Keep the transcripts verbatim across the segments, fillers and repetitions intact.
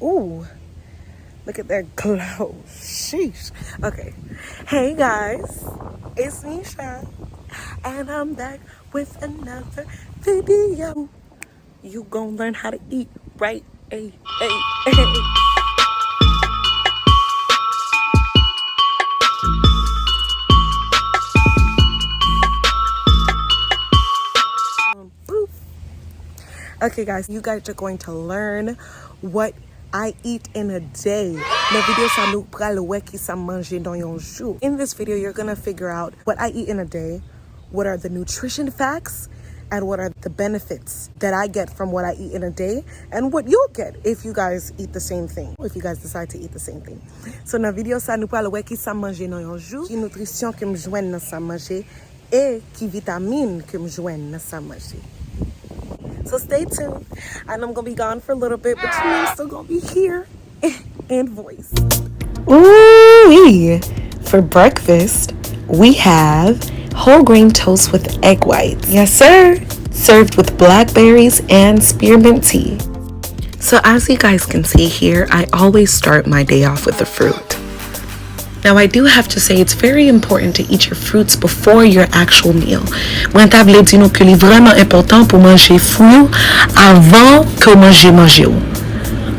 Ooh, look at that glow. Sheesh. Okay. Hey guys, it's Nisha, and I'm back with another video. You gonna learn how to eat right. Hey, hey, hey. Boop. Okay, guys, you guys are going to learn what I eat in a day. Nan videyo sa, nou pral wè ki sa m manje nan yon jou. In this video, you're gonna figure out what I eat in a day, what are the nutrition facts, and what are the benefits that I get from what I eat in a day, and what you'll get if you guys eat the same thing, if you guys decide to eat the same thing. So, nan videyo sa, nou pral wè ki sa m manje nan yon jou, ki nitrisyon ke m jwenn nan sa m manje, e ki vitamin ke m jwenn nan sa m manje. So stay tuned. I know I'm gonna be gone for a little bit, but you know I'm still gonna be here and voice. Ooh, for breakfast, we have whole grain toast with egg whites. Yes, sir. Served with blackberries and spearmint tea. So as you guys can see here, I always start my day off with a fruit. Now, I do have to say it's very important to eat your fruits before your actual meal. Mwen ta vle di nou ke li vrèman enpòtan pou manje fwi w avan ke w manje manje w.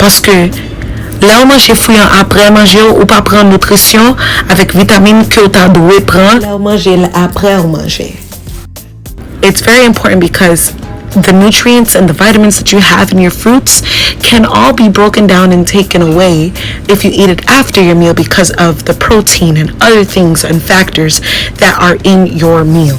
Paske lè w manje fwi an apre manje w, ou pa pran nitrisyon avèk vitamin ke w ta dwe pran lè w manje l apre w manje. It's very important because the nutrients and the vitamins that you have in your fruits can all be broken down and taken away if you eat it after your meal because of the protein and other things and factors that are in your meal.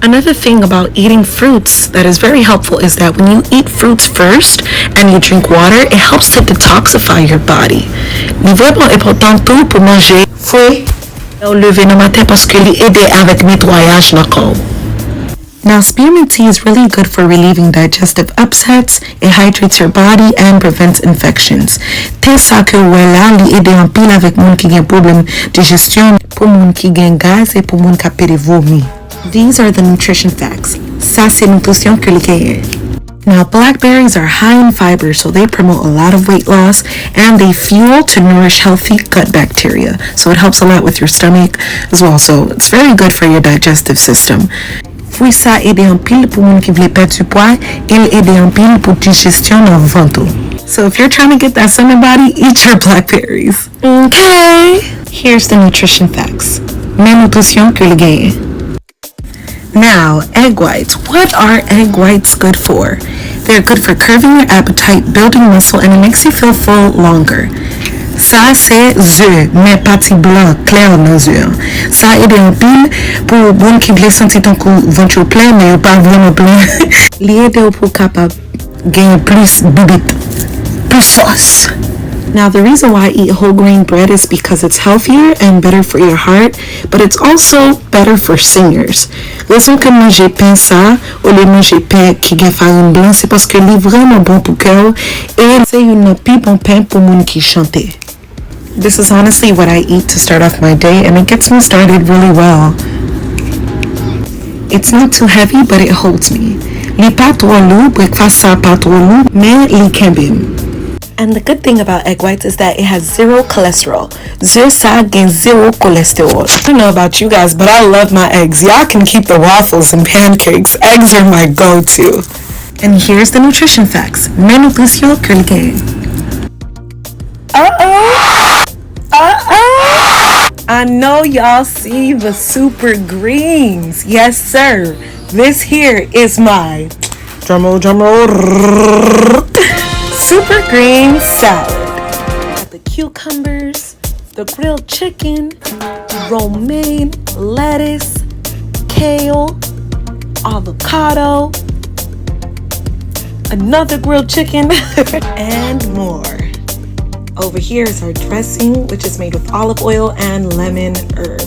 Another thing about eating fruits that is very helpful is that when you eat fruits first and you drink water, it helps to detoxify your body. Li vrèman enpòtan tou pou manje fwi lè w leve nan maten paske li ede avèk netwayaj nan kò w. Now, spearmint tea is really good for relieving digestive upsets. It hydrates your body and prevents infections. Te sa ke w wè la, li ede anpil avèk moun ki gen pwoblèm dijesyon, pou moun ki gen gaz e pou moun k ap pede vomi. These are the nutrition facts. Sa se nitrisyon ke li genyen. Now, blackberries are high in fiber, so they promote a lot of weight loss, and they fuel to nourish healthy gut bacteria. So it helps a lot with your stomach as well. So it's very good for your digestive system. Fwi sa ede anpil pou moun ki vle pèdi pwa, e l ede anpil pou dijesyon nan vant ou. So if you're trying to get that summer body, eat your blackberries. Okay. Here's the nutrition facts. Men nitrisyon ke li genyen. Now, egg whites. What are egg whites good for? They're good for curbing your appetite, building muscle, and it makes you feel full longer. Sa se ze, men pati blan klè nan ze an. Sa ede anpil pou moun ki vle santi tankou vant yo plen, men yo pa vrèman plen. Li ede w pou w kapab genyen plis bibit, plis fòs. Now, the reason why I eat whole grain bread is because it's healthier and better for your heart, but it's also better for singers. Rezon ke m manje pen sa olye manje pen ki gen farin blan, se paske li vrèman bon pou kè w, e se youn nan pi bon pen pou moun ki chante. This is honestly what I eat to start off my day, and it gets me started really well. It's not too heavy, but it holds me. Li pa twò lou, brekfas sa pa twò lou, men li kenbe m. And the good thing about egg whites is that it has zero cholesterol. Ze sa gen zewo kolestewòl. I don't know about you guys, but I love my eggs. Y'all can keep the waffles and pancakes. Eggs are my go-to. And here's the nutrition facts. Men nitrisyon ke l genyen. Uh-oh. Uh-oh. I know y'all see the super greens. Yes, sir. This here is my drum roll, drum roll. Super green salad. Got the cucumbers, the grilled chicken, romaine, lettuce, kale, avocado, another grilled chicken, and more. Over here is our dressing, which is made with olive oil and lemon herb.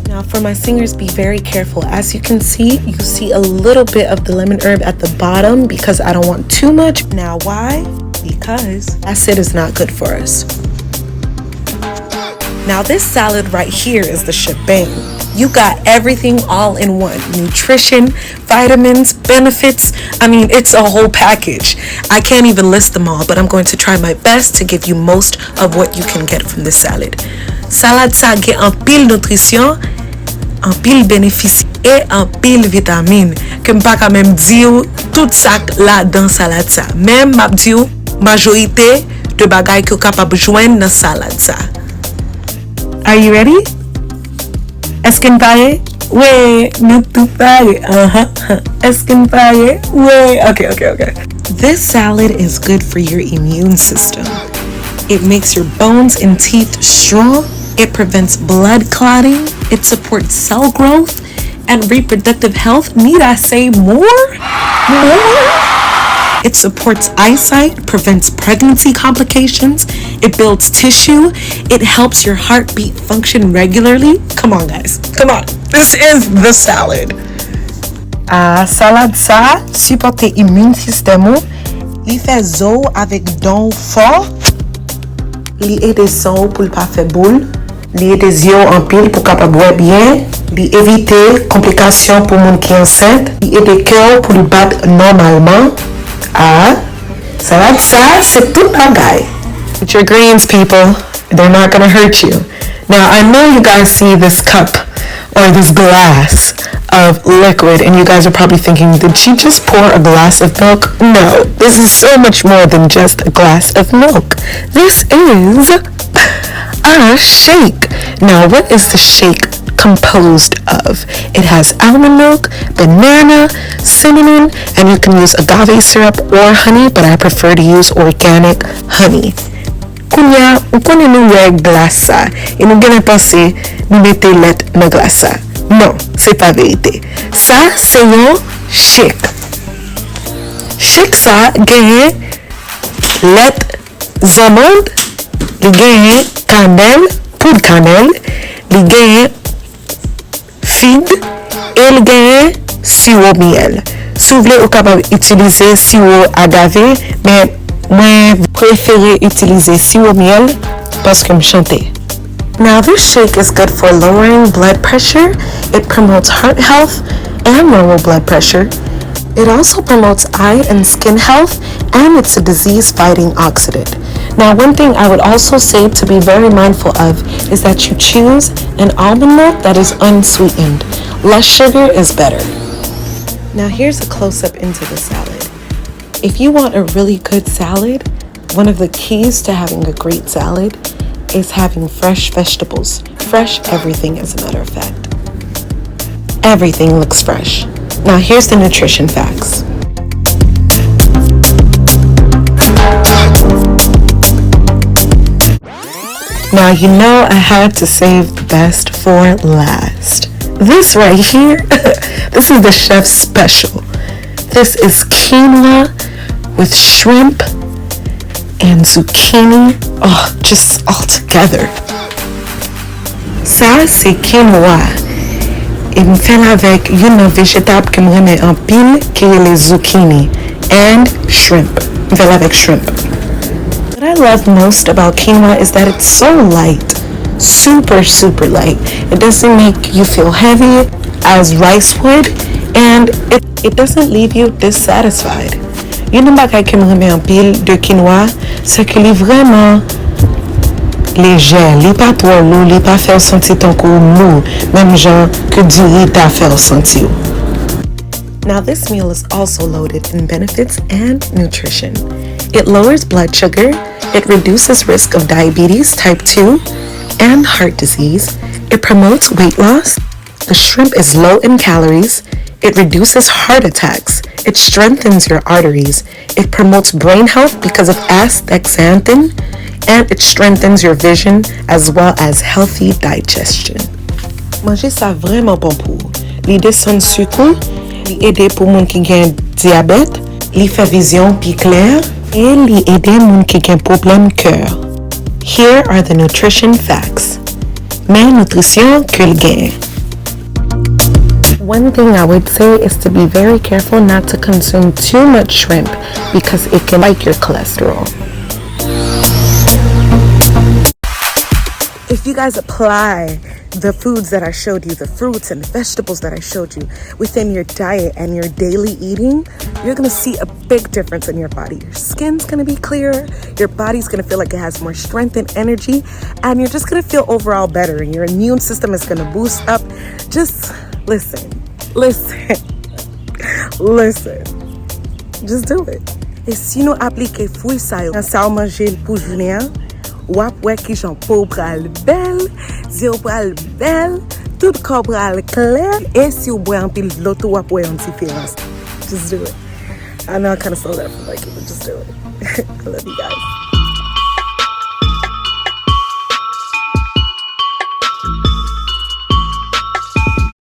Now, for my singers, be very careful. As you can see, you see a little bit of the lemon herb at the bottom because I don't want too much. Now, why? Because acid is not good for us. Now, this salad right here is the shebang. You got everything all in one: nutrition, vitamins, benefits. I mean, it's a whole package. I can't even list them all, but I'm going to try my best to give you most of what you can get from this salad. Salad sa gen anpil nitrisyon, anpil benefis e anpil vitamin ke m pa ka menm di w tout sa k ladan salad sa. Men m ap di w majorite de bagay ke w kapab jwenn nan salad sa. Are you ready? Èske n pare? Wi, nou tout pare. Aha. Èske n pare? Wi. Ok, ok, ok. This salad is good for your immune system. It makes your bones and teeth strong. It prevents blood clotting. It supports cell growth and reproductive health. Need I say more? More? It supports eyesight, prevents pregnancy complications, it builds tissue, it helps your heartbeat function regularly. Come on, guys. Come on. This is the salad. Ah, salad sa sipòte immune system ou. Li fè zo w avèk dan w fò. Li ede san w pou l pa fè boul. Li ede zye w anpil pou w kapab wè byen. Li evite konplikasyon pou moun ki ansent. Li ede kè w pou l bat nòmalman. Ah, salad sa, se tout bagay. Eat your greens, people. They're not gonna hurt you. Now, I know you guys see this cup or this glass of liquid and you guys are probably thinking, did she just pour a glass of milk? No, this is so much more than just a glass of milk. This is a shake. Now, what is the shake composed of? It has almond milk, banana, cinnamon, and you can use agave syrup or honey, but I prefer to use organic honey. Kounye a, ou konnen nou wè glas sa, e nou genlè panse nou mete lèt nan glas sa. Non, se pa verite. Sa, se yon shake. Shake sa genyen lèt zanmann, li genyen kanèl, poud kanèl, li genyen fig, e l genyen siwo myèl. Si w vle, ou kapab itilize siwo agave, men mwen prefere itilize siwo myèl paske m chante. Now, this shake is good for lowering blood pressure, it promotes heart health and normal blood pressure. It also promotes eye and skin health, and it's a disease fighting oxidant. Now, one thing I would also say to be very mindful of is that you choose an almond milk that is unsweetened. Less sugar is better. Now, here's a close up into the salad. If you want a really good salad, one of the keys to having a great salad is having fresh vegetables. Fresh everything, as a matter of fact. Everything looks fresh. Now, here's the nutrition facts. Now, you know I had to save the best for last. This right here, this is the chef's special. This is quinoa with shrimp and zucchini. Oh, just all together. Sa se kinwa. E m fè l avèk youn nan vejetab ke m renmen anpil, ki rele zucchini and shrimp. M fè l avèk shrimp. What I love most about quinoa is that it's so light, super, super light. It doesn't make you feel heavy as rice would, and it, it doesn't leave you dissatisfied. Youn nan bagay ke m renmen anpil de kinwa, se ke li vrèman lejè, li pa twò lou, li pa fè w santi tankou w lou, menm jan ke diri ta fè w santi w. Now, this meal is also loaded in benefits and nutrition. It lowers blood sugar, it reduces risk of diabetes type two and heart disease, it promotes weight loss, the shrimp is low in calories, it reduces heart attacks, it strengthens your arteries, it promotes brain health because of astaxanthin, and it strengthens your vision as well as healthy digestion. Manje sa vrèman bon pou ou. Li desann sik ou, li ede pou moun ki gen dyabèt, li fè vizyon pi klè, e li ede moun ki gen pwoblèm kè. Here are the nutrition facts. Men nitrisyon ke l genyen. One thing I would say is to be very careful not to consume too much shrimp because it can spike your cholesterol. If you guys apply the foods that I showed you, the fruits and vegetables that I showed you within your diet and your daily eating, you're gonna see a big difference in your body. Your skin's gonna be clearer, your body's gonna feel like it has more strength and energy, and you're just gonna feel overall better, and your immune system is gonna boost up. Just listen, listen, listen. Just do it. E si nou aplike fwi sa yo nan sa w manje pou jounen an, w ap wè kijan po w pral bèl, zye w pral bèl, tout kò w pral klè. E si w bwè anpil dlo tou, w ap wè yon diferans. Just do it. I know I kind of slow down for like it, but just do it. I love you guys.